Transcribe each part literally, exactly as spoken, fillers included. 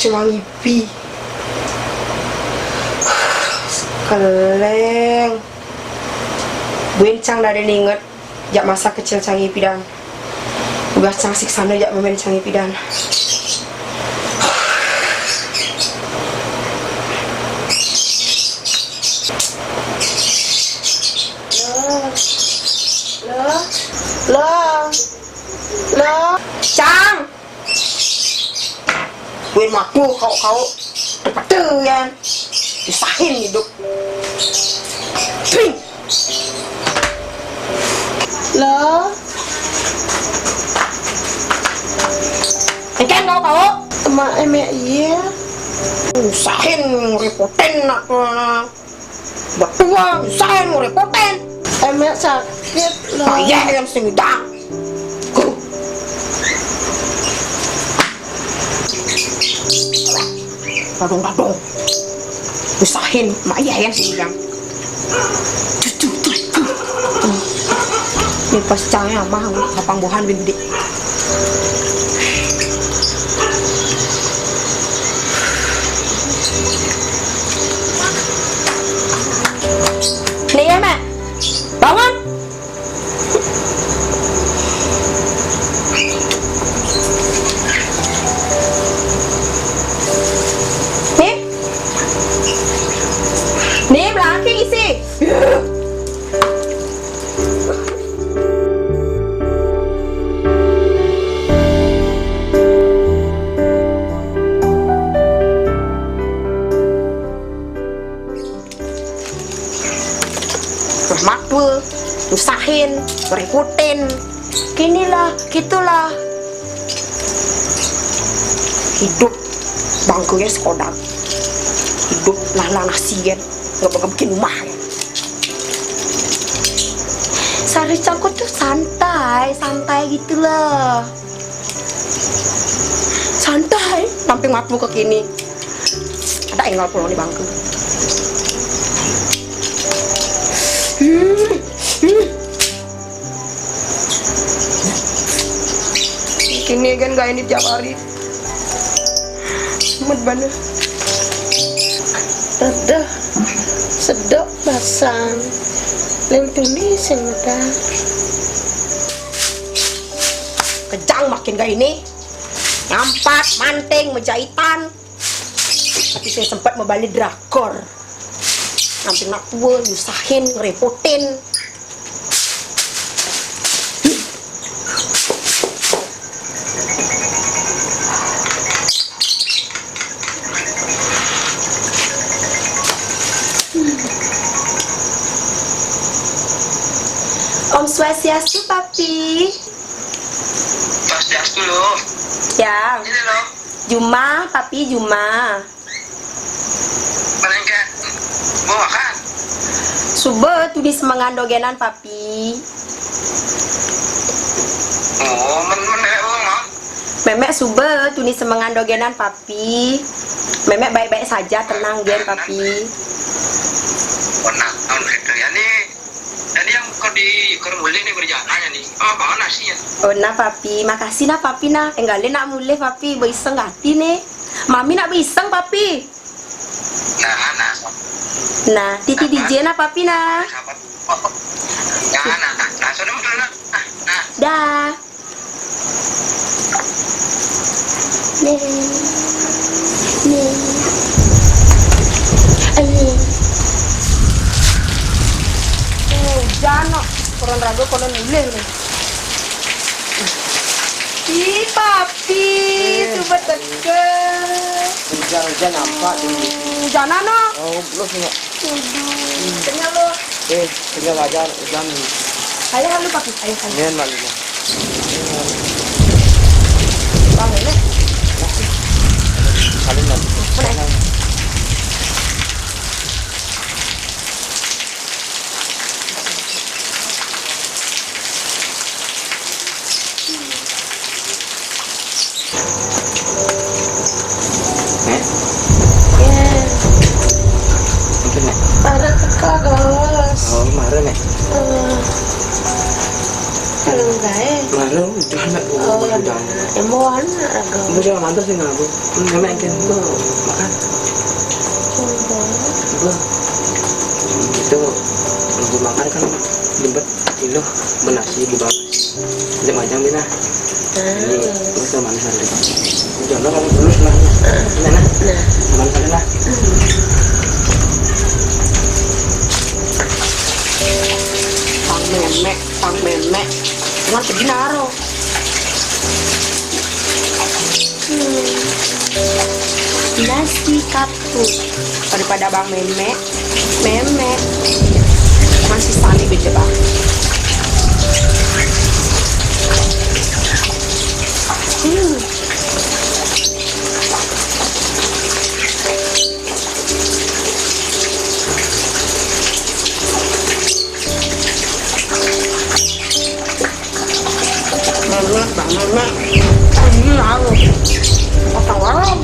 Cang Ipi. Keleng. Buin cang dah ada inget jak masa kecil Cang Ipi dan. Ugas cang siksana jak mamen Cang Ipi dan. Lo, lo, lo, lo. Cang. Gue mabuk kau-kau. Betul kan? Usahin hidup. Ping. Lo. Engken kau-kau. Emak emek iya. Usahin repotin nak. Betul, usahin repotin. Emek sakit lo. Payah yang sing idang. Dadong-dadong. Usahin, mak iya yang sing idang. Cucu, cucu. Ini pas cangnya mah, lapang bohan gede. Nih ya, Mak. Bangun. Nih. Nih, melaki isi. Rahmat tua, nyusahin, ngerepotin. Kinilah, kitulah. Hidup bangkunya sekodak. Hidup lah, lah nasi kan. Nggak bakal bikin rumah kan. Sari cangkut tuh santai, santai gitu lah. Santai, namping waktu ke kini. Ada enggal pulang di bangku. Hmm, hmm. Kini kan gak ini tiap hari. Mat bana. Aduh, sedok basang. Lem tuni sing udah. Kejang makin gak ini. Ngampat, manting, mejahitan. Tapi saya sempat membalik drakor. Sampai nak tua, nyusahin, ngerepotin. Om Swastiastu, Papi. Swastiastu, lo. Ya. Ini, lo. Juma, Papi, Juma. Malengke. Bawa kan? Suba tuni semengan dogenan, Papi. Oh, men, men, eh, oh, ma. Memek suba tuni semengan dogenan, Papi. Memek baik-baik saja, tenang gen, Papi. Oh, nah, tahun itu ya, nih. Jadi yang kau di, kau mulih nih berjalan ya, nih. Oh, bawa nasi ya. Oh, nah, Papi. Makasih, nah, Papi, nah. Enggalin nak mulih, Papi. Beriseng hati, nih. Mami nak beriseng, Papi. Nah, nah. Nah, titi D J nah, Papi, nah. Nah, nah, nah. Nah, sudah, sudah, nah. Nah, nah. Dah. Nih. Nih. Ayo. Oh, jano. Koron raga konon mulih, nih. Ih, Papi, eh, suba teka. Hujan-hujan nampak di. Hmm, jana no. Oh, belum enggak. Aduh, kenyal lo. Eh, kenyal aja hujan. Ayo, halo, Papi. Ayo, halo. Nian, Mak Lima. Bang, ini. Salim, Mak. Mana? Nek? Ya. Mungkin, Nek? Ada teka, Gas. Oh, kemarin, Nek? Eh. Kalau enggak, eh. Mana udah nak gua Oh, udah. Yang mau anak raga. Udah, jangan mantas sih, nggak, Bu. Hmm, yang main kan, Bu. Makan. Enggak. Bu. Itu, Bu makan kan, jemput kilo, benasi, Bu, Bang. Jam aja, Bina. Ini, Ah. Lu sama nih, Sandra. Udah, lu kamu dulu, nah. Nah, nah. Nah. Sama nih, Sandra, nah. Hmm. Bang Memek. Pang Memek. Cuma sedih naro. Hmm. Nasi kapur. Daripada Bang Memek, Memek. Masih sani beje, Bang. Hmm. Memek, Bang Memek. Ini lalu. Kota warung.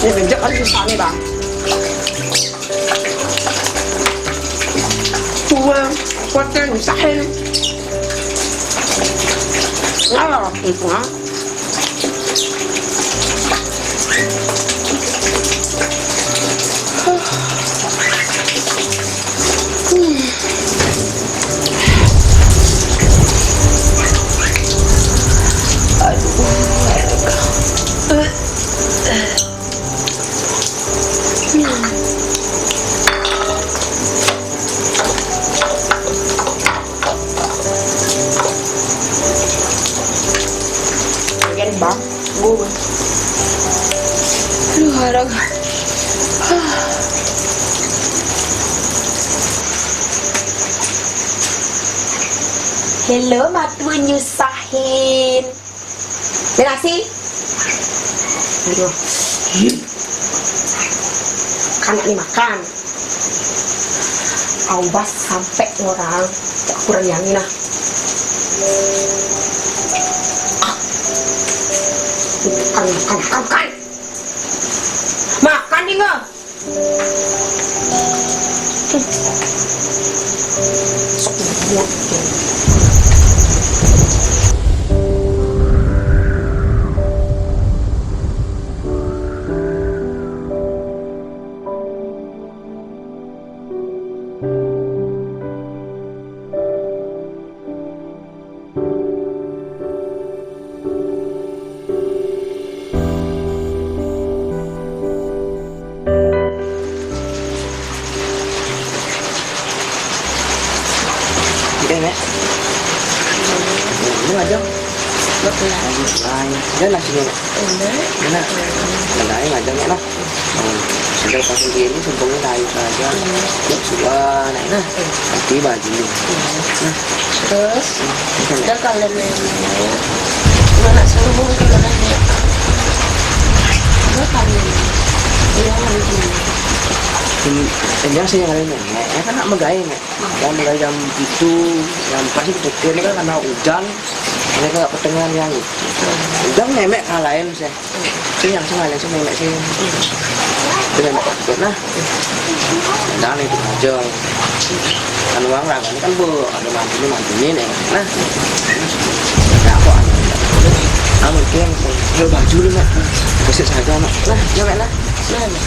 Ini bejek aja sana, Bang. Tua, kuatnya nyusahin. Ngalah, gitu, ha. Again, Bang. Gue. Aduh, harag. Hello, matu nyusahin. Ini nasi. Aduh. Kan ini makan. Awas sampai orang kurang yang ini, nah. Makan, makan, makan, makan. Makan nih, nggak? Sok buat. Udah, Nek. Ini aja. Betul. Lain. Udah, nasinya, Nek. Udah. Enak. Udah, aja, Nek, lah. Hmm. Sudah pasang gini, sempurna kayu saja. Hmm. Yuk, sudah, Nek, nah. Hmm. Nanti baju. Hmm. Nah. Terus, hmm, udah kalian yang mau. Mana suruh mungkin orang yang udah kalian. Iya, mungkin. Hmm, yang saya ngalamin, Nek. Ya kan, nak megai, Nek. Yang mulai jam tujuh, yang pasti tujuh ini kan karena hujan, mereka nggak pertengahan yang itu. Hujan memek ngalahin sih. Sih yang sih ngalahin sih memek sih. Itu memek takut nah. Dan itu aja. Kan uang lah, ini kan bu, ada mantunya, mantunya nih. Nah, ada apa? Ah, mungkin, lo baju lu, Mak. Besok saja, Mak. Nah, ya, Mak, nah. Nah, nah.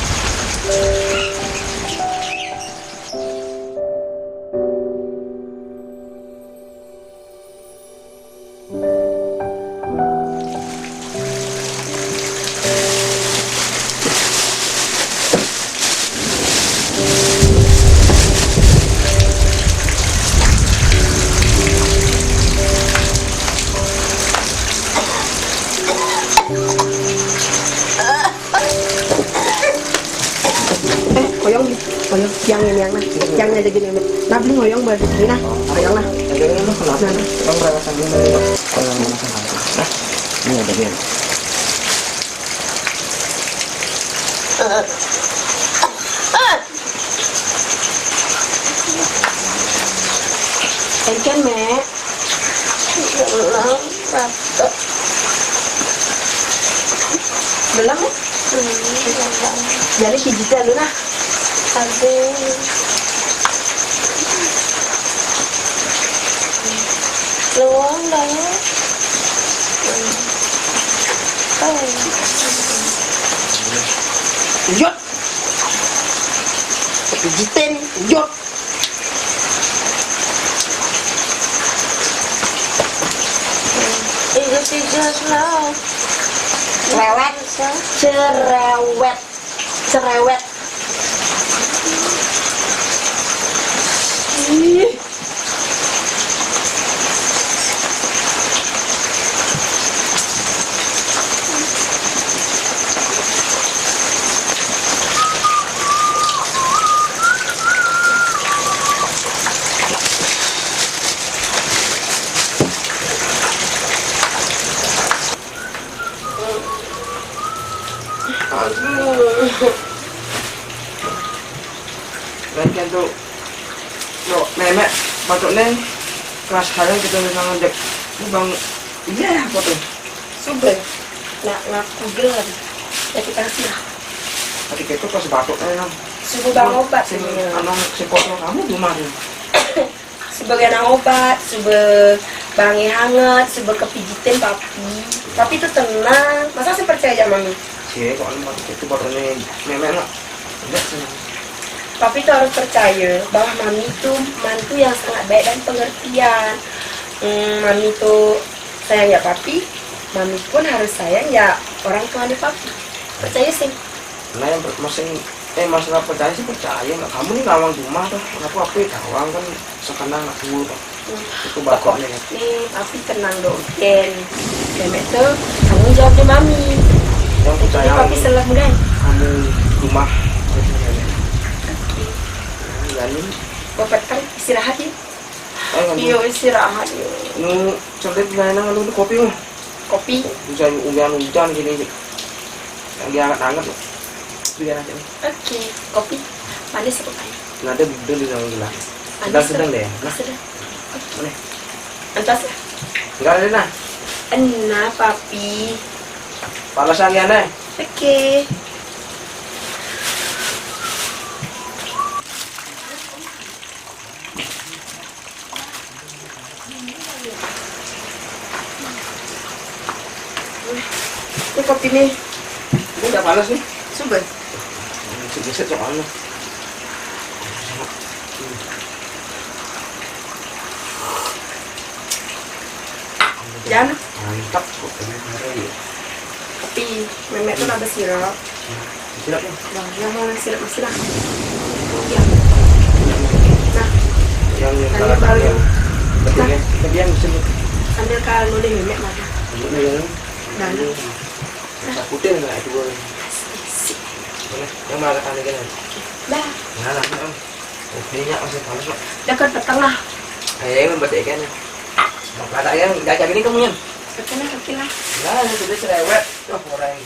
Eh, oyong, oyong, yang ini, yang nah, yang ini aja gini, nah, beli oyong, beli ini, nah, oyong, nah. Nah, nah. Nah, ini ada dia. Engken, Mek. Belum, Ratu. Belum, ya? Belum. Jadi pijit dulu, nah. Aduh. Luwung dah, ya. Oh. Yot. Kepijitin, yot. Tiga, tiga, slow. Cerewet. Cerewet. Cerewet. Ih. Aduh. Lain kan tu. Lo, Memek, patutnya kelas harian kita bisa ngajak. Ini bang, iya apa tuh? Suber. Nak ngaku gelam. Ya kita sih. Tadi kita pas batuk aja, Nang. Suber bang obat sih, ini. Anu, si foto kamu gimana? Sebagai anak obat, suber bangi hangat, suber kepijitin papi. Papi tuh tenang. Masa saya percaya aja mami? Cie, kok anu mati itu badannya Memek lah. Enggak sih. Papi tuh harus percaya bahwa mami tuh mantu yang sangat baik dan pengertian. Hmm, mami tuh sayang ya papi, mami pun harus sayang ya orang tuanya papi. Percaya sih. Nah, yang per- masih eh masalah percaya sih percaya nggak, kamu nih nawang cuma tuh, aku apa ya nawang kan sekenal anak dulu kan. Itu bakal nih. Nih papi tenang dong, Ken. Memek tuh tanggung jawabnya mami. Yang percaya. Jadi papi selem deh. Kamu rumah. Janin. Bapak kan istirahat ya. Ayo, iya, istirahat ya. Nu, sampai pelayanan lu kopi mah. Kopi. Hujan, hujan, hujan gini. Yang dia anget-anget loh. Biar aja nih. Oke, kopi. Manis apa kayak? Nada betul di dalam gelas. Sedang, sedang deh ya. Nah. Sedang. Mana? Entas ya? Enggak ada nah. Enak, papi. Panasan ya, Nay? Oke. Ini kopi nih. Ini udah panas nih. Sumpah. Ini sedikit soalnya. Jangan. Mantap kok ini hari ya. Tapi Memek tuh ada sirap. Sirap ya? Bang, yang mana sirap masih dah? Ya. Nah, yang sambil kalau yang. Tapi nah, yang tapi yang sini. Sambil kalau deh Memek mana? Ini yang. Nah, nah. Yang putih nggak itu boleh. Boleh. Yang mana kan ini? Dah. Nah, nah, nah. Kopinya masih panas kok. Dekat petang lah. Ayo yang baca ikan. Mau kata yang jaga ini kamu yang. Oke lah, oke lah. Nah, ini sudah cerewet. Wah, orang.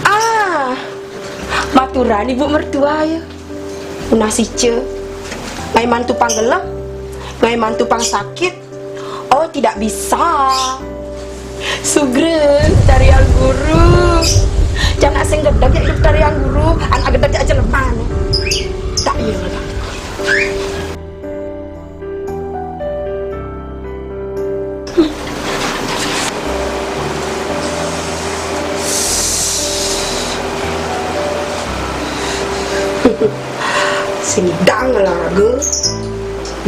Ah, maturan ibu mertua ya. Nasi ce. Ngai mantu panggelem, ngai mantu pang sakit. Oh, tidak bisa. Sugren, tarian guru. Jangan sing gedeg ya hidup tarian guru, anak gedeg aja leman. Tak iya. Sing dang lah raga.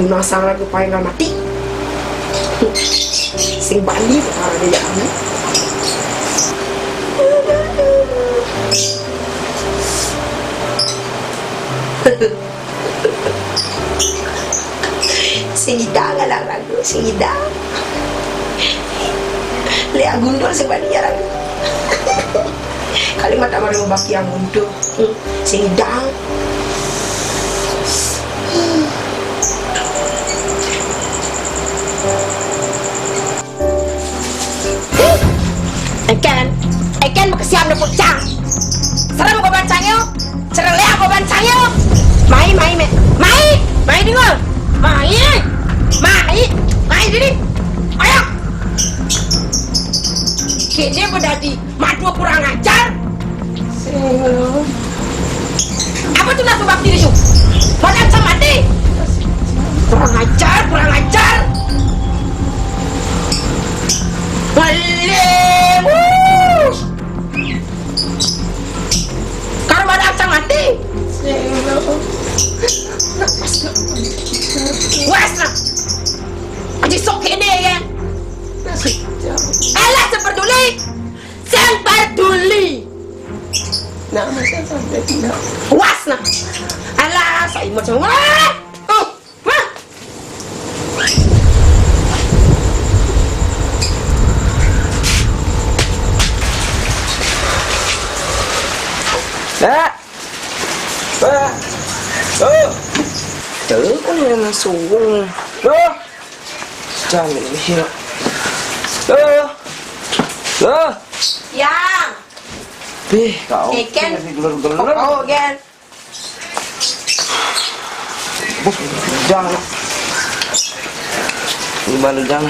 Nuna sang raga paling mati. Sing bani lah raga ya. Sing idang alang ragu, sing idang. Lek gundul sing bani alang. Kalimat tak malu baki yang gundul. Sing idang. Eken, Eken makasiam dapur cang. Serem goban cang yo, cereleak goban cang yo. Mai, mai, mai, mai, mai dingol. Mai, mai, mai dini. Ayo. Kene bedadi. Madua kurang ajar. Apa tu nak sebab diri tu? Pada macam mati. Kurang ajar, kurang ajar. Ngalih. Wuh. Kalau pada macam mati. Was lah. Aji sok ini ya. Alah, seperduli. Sing peduli. Nah, masa sampai tidak. Puas nah. Alah, saya macam wah. Oh, wah. Dah. Pak. Oh. Tuh, kan yang suwung. Tuh. Jangan ini. Tuh. Tuh. Yang. Ih, kau Eken. Masih gelur-gelur. Oh, Gen. Bus, hujan. Gimana hujan?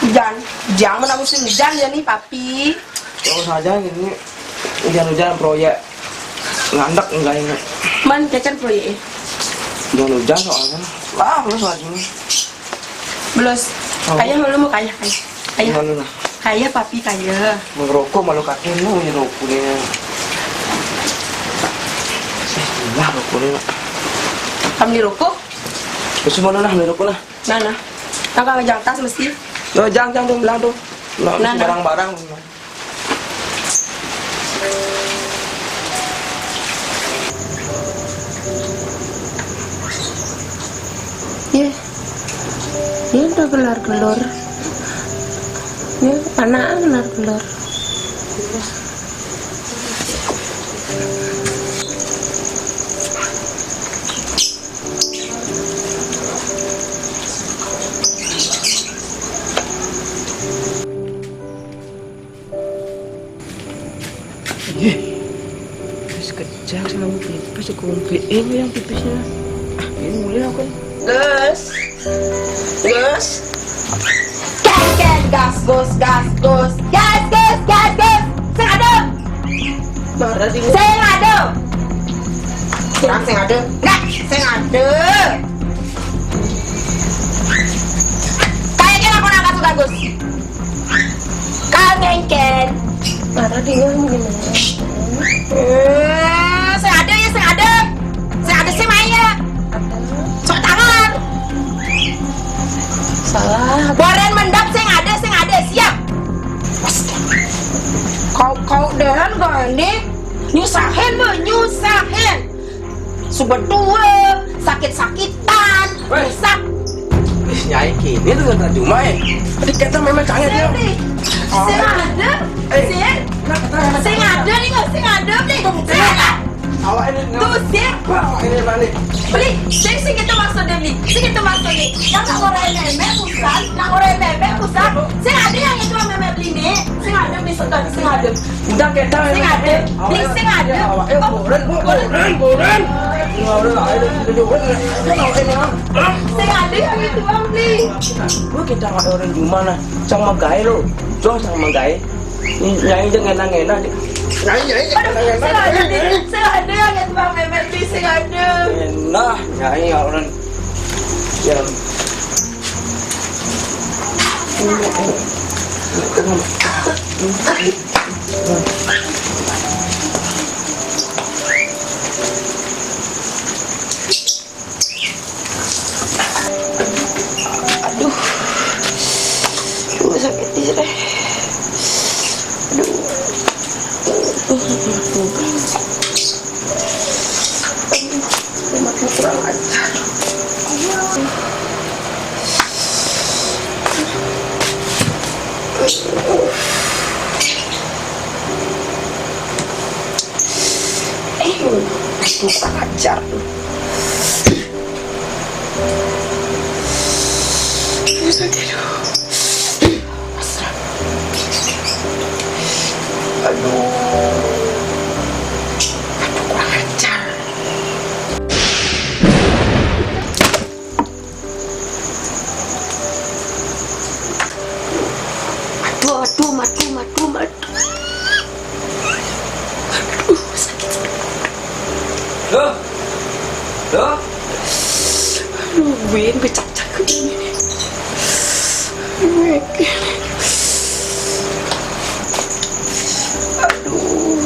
Hujan. Jangan mana musim hujan ya nih, Papi. Terus aja ini hujan-hujan proyek. Ngandak enggak ini. Man, Eken proyek. Hujan-hujan soalnya. Lah, terus lagi. Belus. Oh. Kaya malu mau kaya, kaya. Kaya. Malu nah. Kaya, Papi, kaya. Merokok malu kaki lu, ini rokok nih. Eh, lah rokok nih. Kamu di rokok? Terus mana nah, beli rokok nah. Nah, nah. Tanggal jangkas mesti. Tuh, jang, jang, tuh, bilang tuh. Nah, nah, nah. Barang-barang. Ya, ya udah gelar-gelor. Ya, anak gelar-gelor. Ih, wis kejang sing nang pipis, aku ngombe yang pipisnya. Ah, ini mulai aku. Gus. Gus. Gas, gas, gas, gus, gas, gus. Gas, gus, gas, gus. Sing adem. Marah sih. Sing adem. Sing, sing adem. Nah, sing adem. Kayaknya aku nangkat sudah, Gus. Kang Engken. Marah dia gimana? Eh, sing adem ya, sing adem. Sing adem sih main ya. Sok tangan. Salah. Boren mendap sing adem, sing adem siap. Kau, kau dehan gak ini? Nyusahin, Bu, nyusahin. Sudah tua, sakit-sakitan, rusak. Ih, Nyai kini tuh yang terjumah ya. Tadi kata memang canggih dia. Sing ada, eh, sing, sing ada nih, sing ada nih. Sing ada. Awak ini tuh, sing. Awak ini balik. Beli, sing, sing itu maksudnya, beli. Sing itu maksudnya. Yang nak orang nenek bukan, nak orang nenek bukan. Sing ada yang itu nenek beli nih. Sing ada nih, setan, sing ada. Udah kita. Sing ada. Beli sing ada. Awak, eh, buren, buren, buren. Sing ada yang itu, Bang, beli. Gua kita nggak orang di mana? Sama gaya lo. Jong sama gaya. Ini nyai aja ngena-ngena. Nyai, nyai, aduh, ngena-ngena. Sing ada, beli. Sing ada yang itu, Bang Mehmet, beli sing ada. Enak, nyai orang. Ya. Aduh. Aduh, sakit nih, deh. Aduh. Aduh. Kurang ajar. Eh, kurang ajar. Aduh, sakit, aduh. Aduh. Aduh, kurang ajar. Aduh, aduh, aduh, aduh, aduh. Aduh, sakit, sakit. Loh? Loh? Aduh, Win, becak-cak ini. Aduh, Win. Aduh.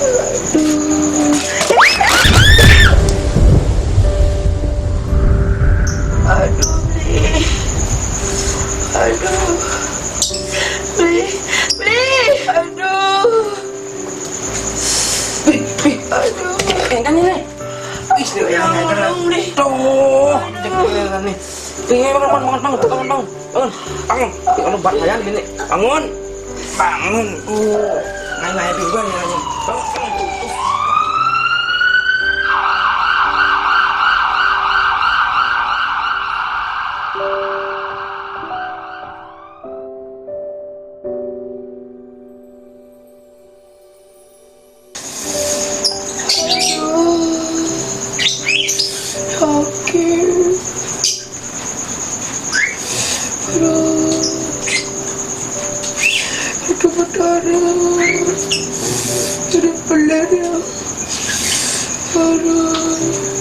Aduh. Aduh, Bli. Aduh. Bli, Bli. Aduh. Bli, Bli. Aduh. Jangan ini. Ih, ya Allah, Bli. Tuh, jangan ini. Bli, bangun, bangun, bangun, bangun, bangun. Bangun, bangun. Ih, anu, Mbak, sayang, ini. Bangun. Bangun. Uh, naik, naik, duluan, ya, ini. Bangun, bangun. Aduh, sakit. Aduh. Aduh, berdarah. Aduh, berdarah. Aduh.